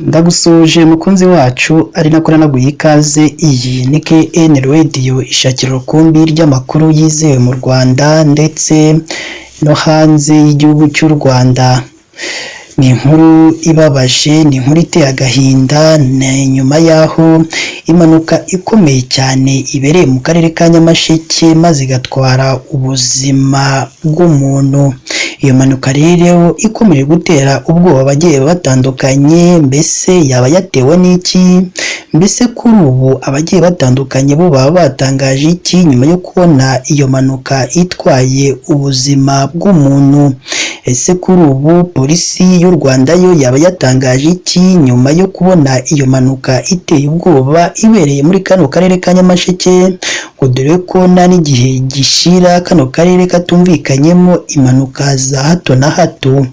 Ndagusuhuje mukunzi wacu, ari nako nanaguha ikaze. Iyi ni KN Radio, ishakira rukumbi ry'amakuru yizewe mu Rwanda ndetse no hanze y'igihugu cy'u Rwanda. Ni inkuru ibabaje, ni inkuru iteye agahinda, ni nyuma y'aho impanuka ikomeye cyane ibereye mu karere ka Nyamasheke maze igatwara ubuzima bw'umuntu. Iyo mpanuka rero ikomeje gutera ubwoba abagiye batandukanye. Mbese yaba yatewe n'iki? Mbese kuri ubu abagiye batandukanye bo baba batangaje iki nyuma yo kubona iyo mpanuka itwaye ubuzima bw'umuntu? Ese kuri ubu polisi y'u Rwanda yo yaba yatangaje iki nyuma yo kubona iyo mpanuka iteye ubwoba ibereye muri kano karere ka Nyamasheke, ngo dore ko nta n'igihe gishira kano karere katumvikanyemo impanuka za hato na hato?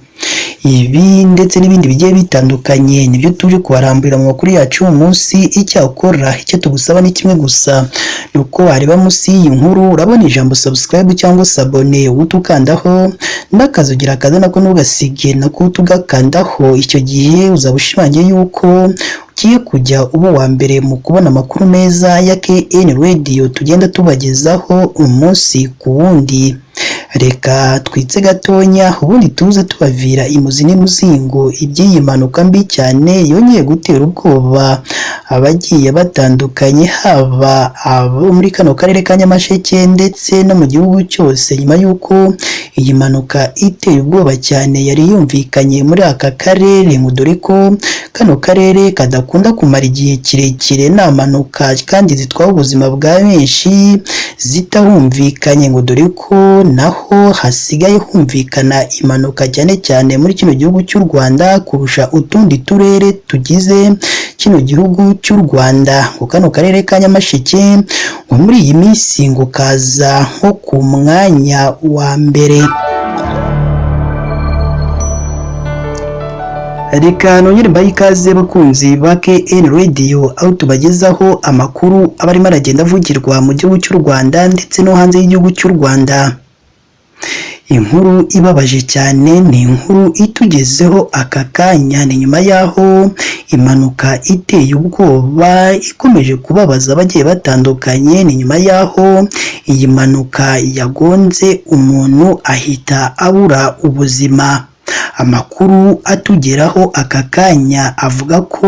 Ibi ndetse n'ibindi bigiye bitandukanye nibyo tuje kubaramburira mu makuru yacu uyu munsi. Icyakora icyo tugusaba ni kimwe gusa, ni uko wareba munsi y'iyi nkuru, urabona ijambo subscribe cyangwa s'abonner, uhita ukandaho, n'akazugira kaza nako ntugasige, nako tugakandaho. Icyo gihe uzaba ushimangiye yuko ugiye kujya uba uwa mbere mu kubona amakuru meza ya KN Radio tugenda tubagezaho umunsi ku wundi. Reka twitse gatonya, ubundi tuze tubavira imuzi n'imuzingo iby'iyi mpanuka mbi cyane yongeye gutera ubwoba abagiye batandukanye, haba abo muri kano karere ka Nyamasheke ndetse no mu gihugu cyose, nyuma y'uko iyi mpanuka iteye ubwoba cyane yari yumvikanye muri aka karere, ngo dore ko kano karere kadakunda kumara igihe kirekire nta mpanuka kandi zitwara ubuzima bwa benshi zitahumvikanye, ngo dore ko naho hasigaye humvikana impanuka cyane cyane muri kino gihugu cy'u Rwanda kurusha utundi turere tugize kino gihugu cy'u Rwanda. Ngo kano karere ka Nyamasheke ngo muri iyi minsi ngo kaza nko ku mwanya wa mbere. Reka nongere mbahe ikaze bakunzi ba KN Radio, aho tubagezaho amakuru aba arimo aragenda avugirwa mu gihugu cy'u Rwanda ndetse no hanze y'igihugu cy'u Rwanda. Inkuru ibabaje cyane ni inkuru itugezeho aka kanya, ni nyuma y'aho impanuka iteye ubwoba ikomeje kubabaza abagiye batandukanye, ni nyuma y'aho iyi mpanuka yagonze umuntu ahita abura ubuzima. Amakuru atugeraho aka kanya avuga ko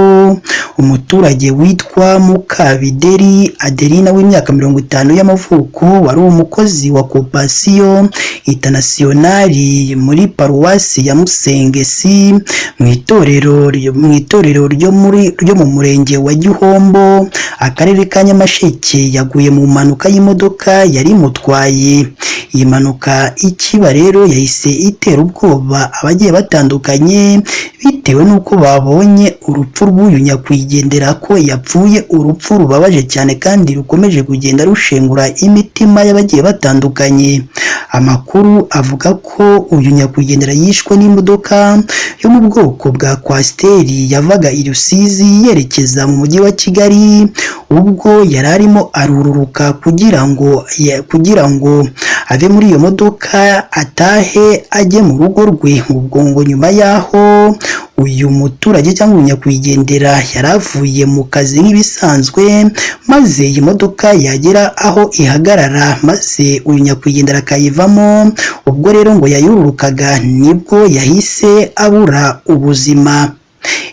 umuturage witwa Mukabideri Adelina w'imyaka 50 y'amavuko, wari umukozi wa Kopasiyo Internationali muri paruwasi ya Musengesi mu itorero ryo mu murenge wa Gihombo, akarere ka Nyamasheke, yaguye mu mpanuka y'imodoka yari imutwaye. Iyi mpanuka ikiba rero yahise itera ubwoba abagiye batandukanye, bitewe n'uko babonye urupfu rw'uyu nyakwigendera, ko yapfuye urupfu rubabaje cyane kandi rukomeje kugenda rushengura imitima y'abagiye batandukanye. Amakuru avuga ko uyu nyakwigendera yishwe n'imodoka yo mu bwoko bwa Coaster yavaga i Rusizi yerekeza mu mujyi wa Kigali, ubwo yari arimo arururuka kugira ngo ave muri iyo modoka atahe ajye mu rugo rwe. Ubwo ngo nyuma y'aho uyu muturage cyangwa uyu nyakwigendera yari avuye mu kazi nk'ibisanzwe, maze iyi modoka yagera aho ihagarara, maze uyu nyakwigendera akayivamo. Ubwo rero ngo yayururukaga nibwo yahise abura ubuzima.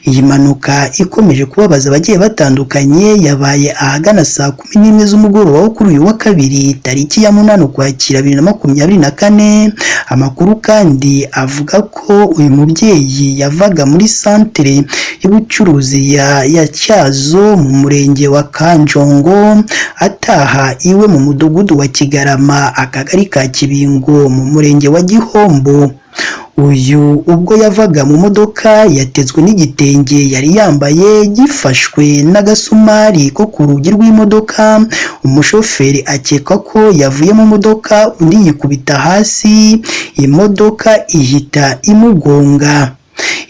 Iyi mpanuka ikomeje kubabaza abagiye batandukanye yabaye ahagana saa 11 z'umugoroba wo kuri uyu wa kabiri, tariki ya 8 Ukwakira 2024. Amakuru kandi avuga ko uyu mubyeyi yavaga muri santere y'ubucuruzi ya Tyazo mu murenge wa Kanjongo ataha iwe mu mudugudu wa Kigarama, akagari ka Kibingo, mu murenge wa Gihombo. Uyu ubwo yavaga mu modoka yatezwe n'igitenge yari yambaye gifashwe n'agasumari ko ku rugi rw'imodoka. Umushoferi akeka ko yavuye mu modoka, undi yikubita hasi, imodoka ihita imugonga.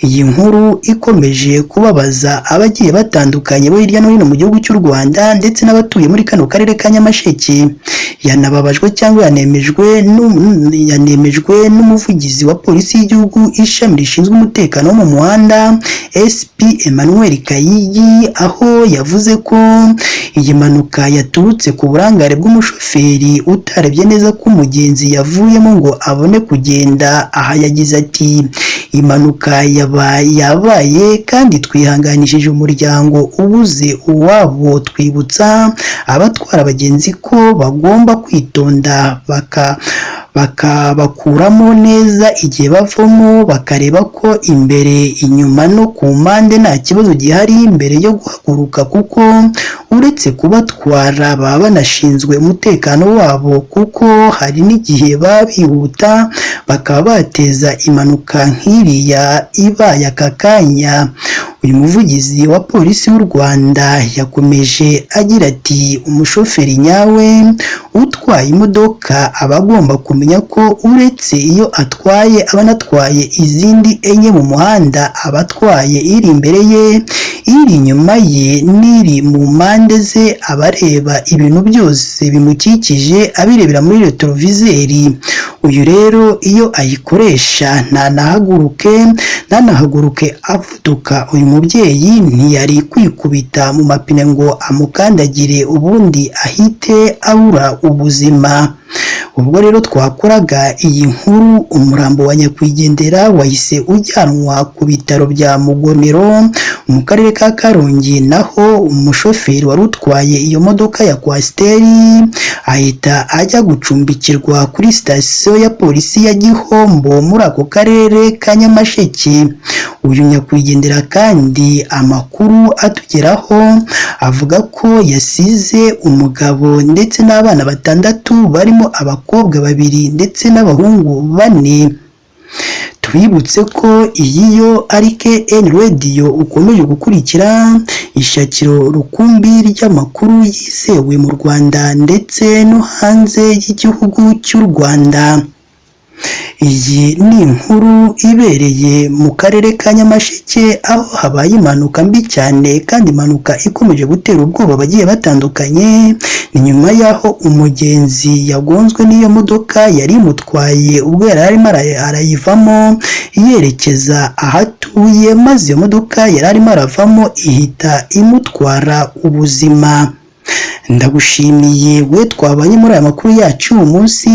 Iyi nkuru ikomeje kubabaza abagiye batandukanye bo hirya no hino mu gihugu cy'u Rwanda ndetse n'abatuye muri kano karere ka Nyamasheke, yanababajwe cyangwa yanemejwe n'umuvugizi wa polisi y'igihugu ishami rishinzwe umutekano wo mu muhanda SP Emmanuel Kayigi, aho yavuze ko iyi mpanuka yaturutse ku burangare bw'umushoferi utarebye neza ko umugenzi yavuyemo ngo abone kugenda. Aha yagize ati: "Impanuka yabaye kandi twihanganishije umuryango ubuze uwabo, twibutsa abatwara abagenzi ko bagomba kwitonda bakabakuramo neza igihe bavamo, bakareba ko imbere, inyuma no ku mpande nta kibazo gihari mbere yo guhaguruka, kuko uretse kubatwara baba banashinzwe umutekano wabo, kuko hari n'igihe baba bihuta bakaba bateza impanuka nk'iriya ibaye aka kanya." Uyu muvugizi wa polisi y'u Rwanda yakomeje agira ati: "Umushoferi nyawe utwaye imodoka aba agomba kumenya ko uretse iyo atwaye aba anatwaye izindi enye mu muhanda, aba atwaye iri imbere ye, iri inyuma ye n'iri mu mpande ze, aba areba ibintu byose bimukikije abirebera muri rétroviseur. Uyu rero iyo ayikoresha ntanahaguruke avuduka, uyu mubyeyi ntiyari kwikubita mu mapine ngo amukandagire ubundi ahite abura ubuzima." Ubwo rero twakoraga iyi nkuru, umurambo wa nyakwigendera wahise ujyanwa ku bitaro bya Mugonero mu karere ka Karongi, naho umushoferi wari utwaye iyo modoka ya Coaster ahita ajya gucumbikirwa kuri sitasiyo ya polisi ya Gihombo muri ako karere ka Nyamasheke. Uyu nyakwigendera kandi amakuru atugeraho avuga ko yasize umugabo ndetse n'abana batandatu barimo abakobwa babiri ndetse n'abahungu bane. Tubibutse ko iyi yo ari KN Radio ukomeje gukurikira, ishakiro rukumbi ry'amakuru yizewe mu Rwanda ndetse no hanze y'igihugu cy'u Rwanda. Iyi ni inkuru ibereye mu karere ka Nyamasheke, aho habaye impanuka mbi cyane kandi impanuka ikomeje gutera ubwoba abagiye batandukanye. Ni nyuma y'aho umugenzi yagonzwe n'iyo modoka yari imutwaye ubwo yari arimo arayivamo yerekeza aho atuye, maze iyo modoka yari arimo aravamo ihita imutwara ubuzima. Ndagushimiye we twabanye muri aya makuru yacu uyu munsi.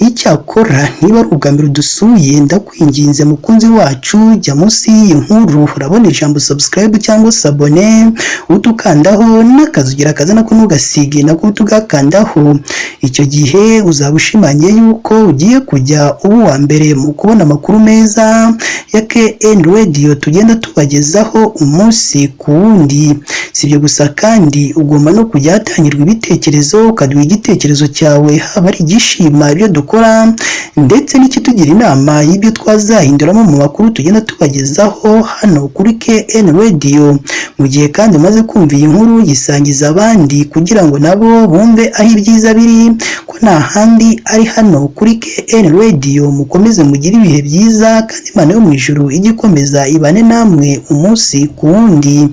Icyakora niba ari ubwa mbere udusuye, ndakwinginze mukunzi wacu, jya munsi y'iyi nkuru urabona ijambo subscribe cyangwa s'abonner, utukandaho n'akazugira kaza nako ntugasige nako tugakandaho. Icyo gihe uzaba ushimangiye yuko ugiye kujya uba uwa mbere mu kubona amakuru meza ya KN Radio tugenda tubagezaho umunsi ku wundi. Si ibyo gusa kandi, ugomba no kujya hatangirwa ibitekerezo ukaduha igitekerezo cyawe, haba ari igishima ibyo dukora ndetse n'ikitugira inama y'ibyo twazahinduramo mu makuru tugenda tubagezaho hano kuri KN Radio. Mu gihe kandi umaze kumva iyi nkuru, yisangiza abandi kugira ngo nabo bumve aho ibyiza biri, ko nta handi ari hano kuri KN Radio. Mukomeze mugire ibihe byiza kandi Imana yo mu ijuru ijye ikomeza ibane namwe umunsi ku wundi.